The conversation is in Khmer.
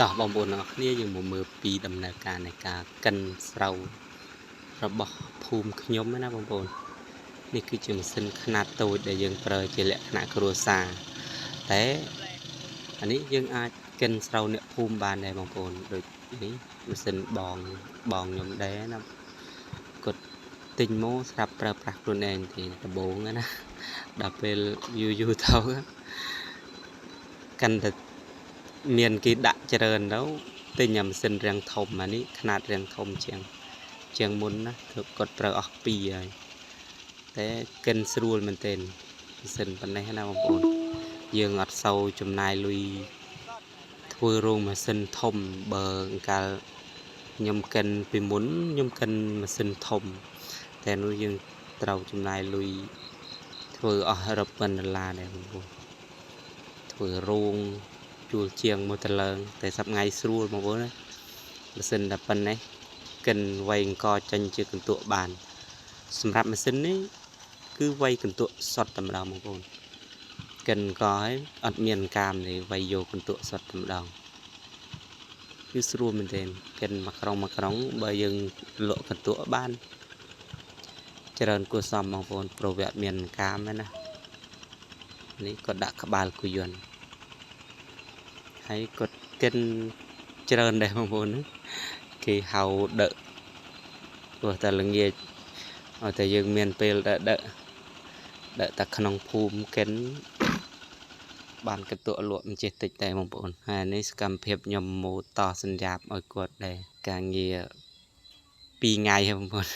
តោះបងប្អូនទាំងអស់គ្នាយើងមកមើលពីដំណើរការនៃការកិនស្រូវរបស់ភូមិខ្ញុំណាបងប្អូននេះគឺជាម៉ាស៊ីនខ្នាតតូចដែលយើងប្រើជាលក្ខណៈគ្រួសារតែអានេះយើងអាចកិនស្រូវអ្នកភូមិបានដែរបងប្អូនដូចនេះម៉ាស៊ីនបងបងខ្ញុំដែរណាគាត់ទិញមកស្រាប់ប្រើប្រាស់ខ្លួនឯងទេដំបូងណាដល់ពេលយូរយូរទៅកាន់តែមានគេដាក់ច្រើនទៅទិញអាម៉ាស៊ីនរាងធំអានេះខ្នាតរាងធំជាងមុនណាគឺគាត់ប្រើអស់ពីរហើយតែកិនស្រួលមែនទែនម៉ាស៊ីនប៉ុណ្ណេះណាបងប្អូនយើងអត់សូវចំណាយលុយធ្វើរោងម៉ាស៊ីនធំបើកាលខ្ញុំកិនពីមុនខ្ញុំកិនម៉ាស៊ីនធំតែនោះយើងត្រូវចំណាយលុយធ្វើអស់រាប់ពាន់ដុល្លារដែរបងប្អូនធ្វើរោងជួលជាងមួយតឡើងតែសប្ងៃស្រួលបងប្អូនណាម៉ាស៊ីនតែប៉ុណ្ណេះកិនវៃអង្គចេញជាកន្ទក់បានសម្រាប់ម៉ាស៊ីននេះគឺវៃកន្ទក់សុតតែម្ដងបងប្អូនកិនកឲ្យអត់មានកាមទេវៃយកកន្ទក់សុតតែម្ដងគឺស្រួលមែនទែនកិនមួយក្រុងមួយក្រុងបើយើងលក់កន្ទក់បានច្រើនគួរសមបងប្អូនព្រោះវាអត់មានកាមទេណានេះគាត់ដាក់ក្បាលគយន្តហើយគាត់កិនច្រើនដែរបងប្អូនគេហៅដឹកព្រោះតែល្ងាចឲ្យតែយើងមានពេលដឹកដឹកដឹកតែក្នុងភូមិកិនបានកន្ទក់លក់មិនចេះតិចតែបងប្អូនហើយនេះសកម្មភាពខ្ញុំម៉ូតសញ្ញាបឲ្យគាត់ដែរការងារ2ថ្ងៃហើយបងប្អូន។